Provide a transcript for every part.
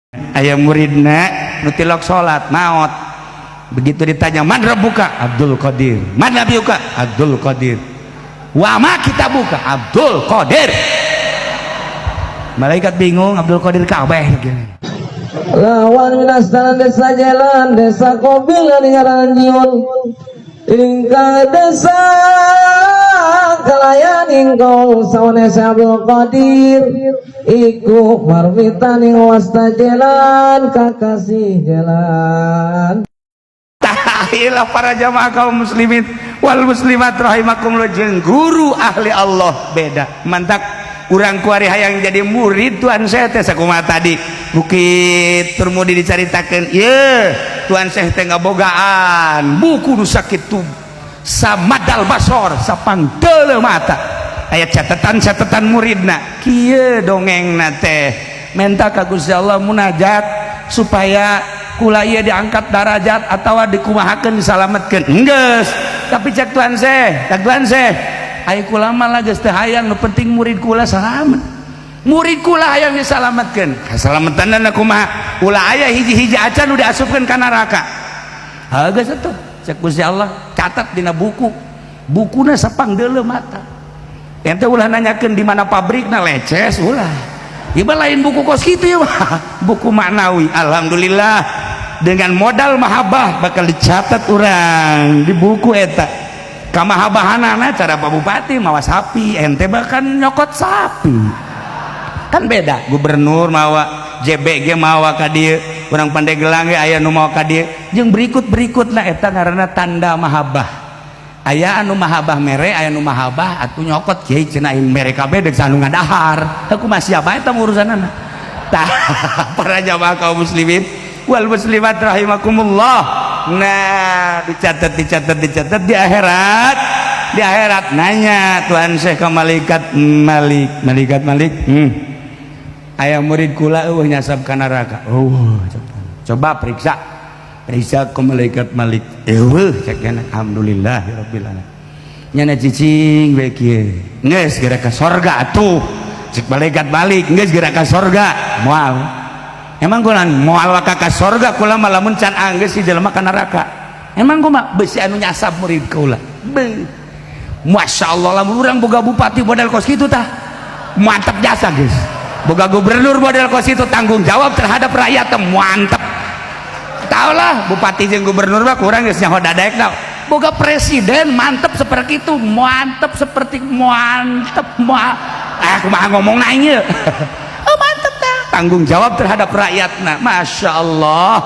Aya muridna nu tilok salat maot. Begitu ditanya man rabbuka? Abdul Qadir. Man nabiyuka? Abdul Qadir. Wa ma kitabuka? Abdul Qadir. Malaikat bingung, Abdul Qadir kabeh gini. Lawan minastanan desa jalan desa Kobil ngaran jiun ingkang desa kalayan ingkau sawane Abdul Qadir iku marmitaning wasta jalan kakasih jalan. Tahilah para jamaah kaum muslimin wal muslimat rahimakumullah, jeung guru ahli Allah beda. Mantak urang kuari hayang jadi murid Tuan Syekh teh sakumaha tadi Bukit Turmudi dicaritakeun, ieu Tuan Syekh teh ngabogaan buku nu sakitu samadal basor sapangdeuleu mata, aya catatan-catatan muridna. Kieu dongengna teh, menta ka Gusti Allah munajat supaya kula ieu diangkat darajat atawa dikumahakeun, disalametkeun. Enggeus, tapi cek Tuan Syekh, cek Tuan Syekh, ai kula mah lah geus teu hayang, nu penting murid kula salamet. Murid kula hayang disalametkeun. Kasalametanna kumaha? Ulah aya hiji-hiji acan nu diasupkeun ka neraka. Ha, geus atuh, cek Gusti Allah, catat dina buku. Bukuna sapangdeuleu mata. Ente ulah nanyakeun di mana pabrikna, leces ulah. Ieu mah lain buku kos kitu ieu mah, buku maknawi. Alhamdulillah dengan modal mahabbah bakal dicatat urang di buku eta. Kamahabahanana cara Pak Bupati mawa sapi, ente bahkan nyokot sapi. Kan beda, gubernur mawa JBG mawa ka dieu, urang Pandeglang ge aya nu mawa ka dieu. Jeung berikut-berikutna eta ngaranna tanda mahabbah. Aya anu mahabbah mere, aya anu mahabbah atuh nyokot kiai cenah aing mere kabeh deuk anu ngadahar. Teu kumaha siapa eta urusanana. Tah para jamaah kaum muslimin wal muslimat rahimakumullah. Nah, dicatat dicatat dicatat di akhirat, di akhirat nanya Tuhan Syekh ke malaikat Malik, malaikat Malik, aya murid kula eueuh nyasab ka neraka. Oh, coba periksa. Periksa ke malaikat Malik. Eueuh cek nya, alhamdulillah rabbil alamin. Nyana cicing we kieu. Geus geura ka sorga atuh. Cek malaikat Malik, geus geura ka sorga. Moal. Emang kula moal waka ka sorga kula mah lamun can anggeus si jelema ka neraka. Emang kumaha besi anu nyasab murid kula. Beuh. Masya Allah, lamun urang boga bupati model kos kitu tah. Mantap jasa geus. Boga gubernur model kos itu tanggung jawab terhadap rakyat teh mantap. Tahu lah bupati jeung gubernur mah kurang geus nyaho dadaekna. Boga presiden mantep seperti itu, mantep seperti mantep ma kumaha ngomong ieu. Oh, mantep tah. Tanggung jawab terhadap rakyatna. Masya Allah.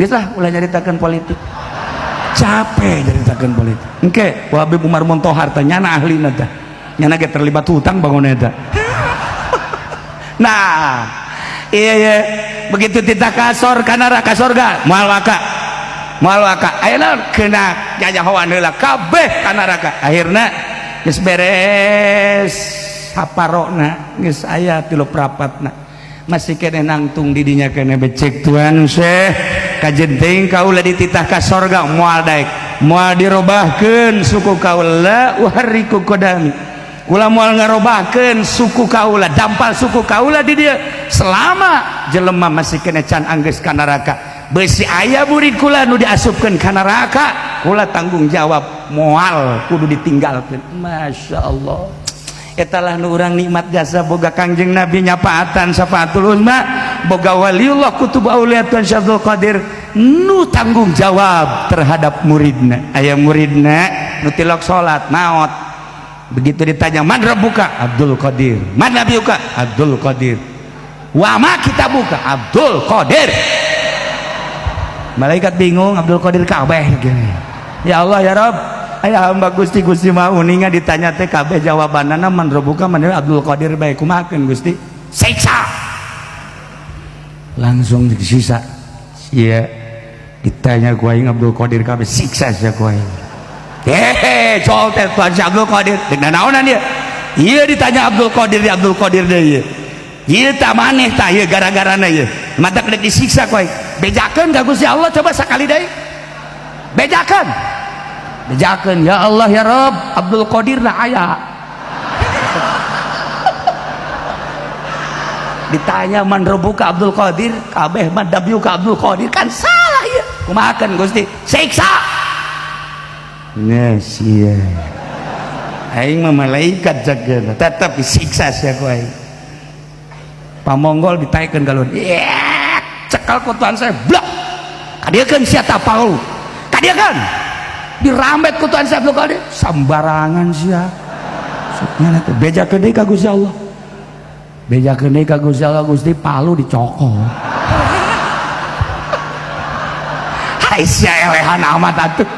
Geus lah ulah nyaritakeun politik. Capek nyaritakeun politik. Engke Habib Umar Muntohar teh nyana ahlina teh. Nyana ge terlibat hutang bangun eta. Nah, iya iya begitu titah kasor ka neraka sorga moal waka. Moal waka. Ayeuna kena nyanyahoan heula kabeh ka neraka. Akhirna geus beres saparona, geus aya tilu prapatna. Masih kene nangtung di dinya kene becek Tuan Syekh kajen teuing kaula dititah ka sorga moal daek. Moal dirobahkeun suku kaula uhariku qadami. Kula moal ngarobahkeun suku kaula, dampal suku kaula di dieu selama jelema masih kene can anggeus ka neraka. Besi aya murid kula nu diasupkeun ka neraka, kula tanggung jawab moal kudu ditinggalkeun. Masya Allah. Etalah nu urang nikmat jasa boga Kangjeng Nabi nyapaatan syafaatul uzma, boga waliullah kutub aulia Tuan Syekh Abdul Qadir nu tanggung jawab terhadap muridna. Aya muridna nu tilok salat maot. Begitu ditanya man rabbuka? Abdul Qadir. Man nabiyuka? Abdul Qadir. Wa ma kitabuka? Abdul Qadir. Malaikat bingung, Abdul Qadir kabeh gini. Ya Allah ya Rabb, aya hamba Gusti, Gusti mah uninga ditanya teh kabeh jawabanana man rabbuka man Abdul Qadir bae, kumahakeun Gusti? Siksa. Langsung disiksa. Iya, ditanya ku aing Abdul Qadir kabeh, siksa sia ku aing. Hehe, col teh Tuan si Abdul Qadir. Deuk naonan dia? Iya ditanya Abdul Qadir, Abdul Qadir deui ieu. Ieu tah maneh tah ieu gara-garana ieu. Matak deuk disiksa ku aing. Bejakeun ka Gusti Allah coba sakali deui. Bejakeun. Bejakeun ya Allah ya Rabb, Abdul Qadir na aya. Ditanya man rabbuka Abdul Qadir, kabeh man ka Abdul Qadir, kan salah ya. Kumahakeun Gusti? Siksa. Yes, iya. Aing mah malaikat jaga, tetap disiksa sia ku aing. Pamonggol ditaikeun galon. Yeah, cekal ku Tuhan saya, blak. Kadieukeun sia ta palu. Kadieukeun. Dirambet ku Tuhan saya Abdul Qadir, sambarangan sia. Suknya teh bejakeun deui ka Gusti Allah. Bejakeun deui ka Gusti Allah, Gusti palu dicokot. Hai sia elehan amat atuh.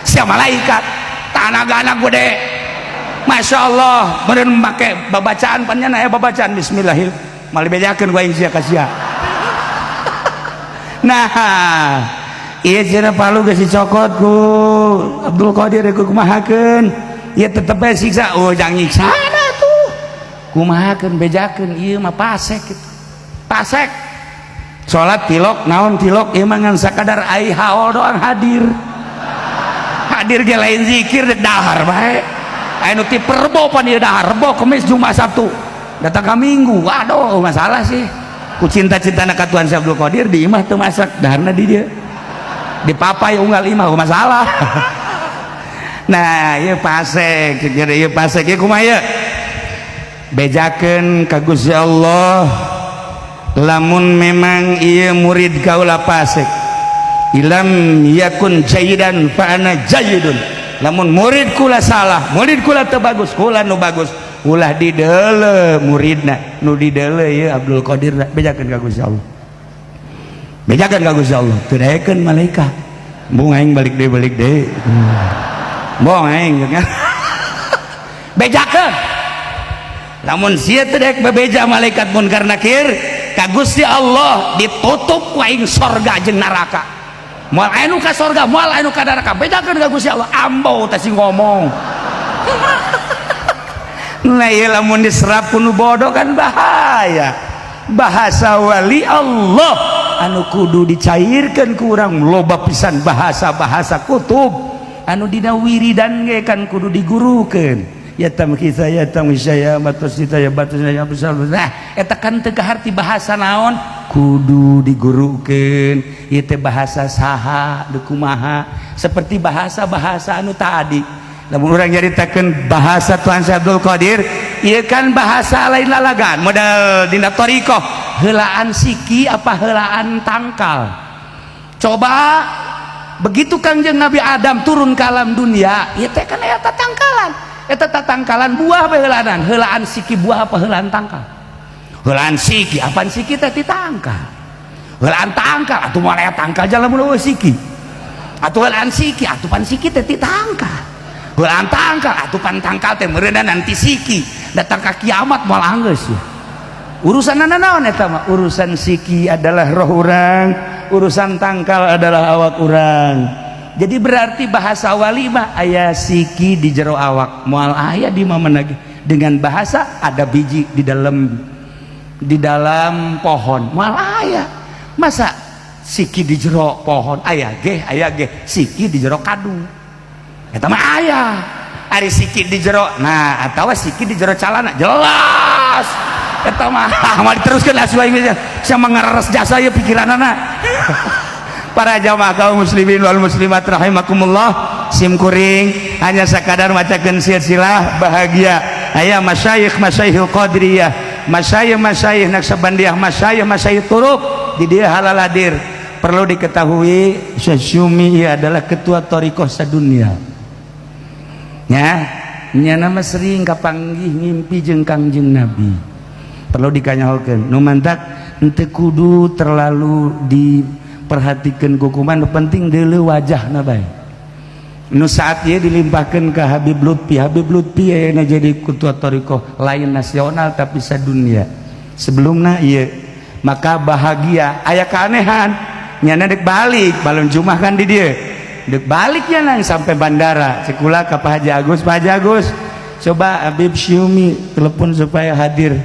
Sia malaikat, tanagana gede. Masya Allah, meureun make babacaan pan nya aya babacaan bismillahirrahmanirrahim. Mal dibejakeun ku aing sia ka sia. Nah, ieu cenah palu geus dicokot ku Abdul Qadir ku kumahakeun. Ieu tetep bae siksa. Oh, jangan nyiksa tuh. Kumahakeun bejakeun ieu mah pasek kitu. Pasek. Salat tilok naon tilok ieu mah ngan sakadar ai haol doang hadir. Hadir ge lain zikir dek dahar bae. Aya nu ti Rebo pan ieu dahar, Rebo, Kamis, Jumat, Sabtu. Datang ka Minggu, waduh masalah sih. Ku cinta-cintana ka Tuhan Syekh Abdul Qadir di imah teu masak, daharna di dieu. Dipapai unggal imah masalah. Nah, ieu pasek, jadi ieu pasek ieu kumaha ieu? Bejakeun ka Gusti Allah lamun memang ieu murid kaula pasek. Ilam yakun jayidan fa ana jayidun. Lamun murid kula salah, murid kula teu bagus, kula nu bagus. Ulah dideule muridna, nu dideule ieu Abdul Qadir bejakeun ka Gusti Allah. Bejakeun ka Gusti Allah, teu daekeun malaikat. Bung aing balik deui, balik deui. Bong aing bejakeun. Lamun sia teu daek bebeja malaikat munkar nakir ka Gusti Allah ditutup ku aing sorga jeung neraka. Moal aya nu ka sorga, moal aya nu ka neraka. Bejakeun ka Gusti Allah, ambo teh sing ngomong. Nah, ieu lamun diserap ku nu bodoh kan bahaya. Bahasa wali Allah anu kudu dicairkan ku urang loba pisan bahasa-bahasa kutub anu dina wiridan ge kan kudu digurukeun. Ya tamkisa ya tamkisa ya batus kita ya batus ya besar. Nah, eta kan teu kaharti bahasa naon kudu digurukeun. Ieu teh bahasa saha deuk kumaha seperti bahasa-bahasa anu tadi. Lamun urang nyaritakeun bahasa Tuhan Syekh Abdul Qadir, ieu kan bahasa lain lalagan model dina thariqah, heulaan siki apa heulaan tangkal. Coba begitu Kangjeng Nabi Adam turun ke alam dunia, ieu teh kan eta tangkalan. Eta tangkalan buah apa heulaanan? Heulaan siki buah apa heulaan tangkal? Heulaan siki, apaan siki teh ti tangkal. Heulaan tangkal atuh moal aya tangkal jalan mun eueuh siki. Atuh heulaan siki, atuh pan siki teh ti tangkal. Heulaan tangkal, atuh pan tangkal teh meureunna nanti siki. Datang ka kiamat moal anggeus ya. Urusan naon eta mah? Urusan siki adalah roh urang, urusan tangkal adalah awak urang. Jadi berarti bahasa wali mah aya siki di jero awak, moal aya di mana lagi. Dengan bahasa ada biji di dalam pohon, moal aya. Masa siki di jero pohon aya ge siki di jero kadu. Eta mah aya. Ari siki di jero, nah atawa siki di jero calana jelas. Eta mah moal diteruskeun lah suai sia mangararas jasa ieu pikiranana. Para jamaah kaum muslimin wal muslimat rahimakumullah, sim kuring hanya sakadar macakeun silsilah bahagia. Aya masyayikh masyayikhul qadiriyah, masyayikh masyayikh naqsabandiyah, masyayikh masyayikh turuq di dieu halal hadir. Perlu diketahui Syekh Syumi ieu adalah ketua thariqah sadunia. Nya, nya nama sering kapanggih ngimpi jeung Kangjeng Nabi. Perlu dikanyahokeun. Nu mantak henteu kudu terlalu diperhatikan kukuman, nu penting deuleu wajahna bae. Nu saat ieu dilimpahkeun ka Habib Lutfi, Habib Lutfi ayeuna jadi ketua thariqah lain nasional tapi sadunia. Sebelumna ieu maka bahagia aya keanehan nyana dek balik balon jumah kan di dieu. Dek balik nya nang sampai bandara cekula ka Pak Haji Agus, Pak Haji Agus coba Habib Syumi telepon supaya hadir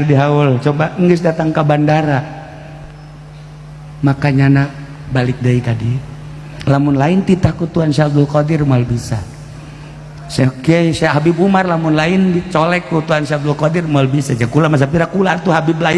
di haul. Coba geus datang ke bandara. Makanya nak balik deui ka dieu. Lamun lain titah ku Tuhan Syekh Abdul Qadir mal bisa. Syekh Kiai Syekh Habib Umar lamun lain dicolek ku Tuan Syekh Abdul Qadir moal bisa. Kula masa pira kula tuh Habib lain.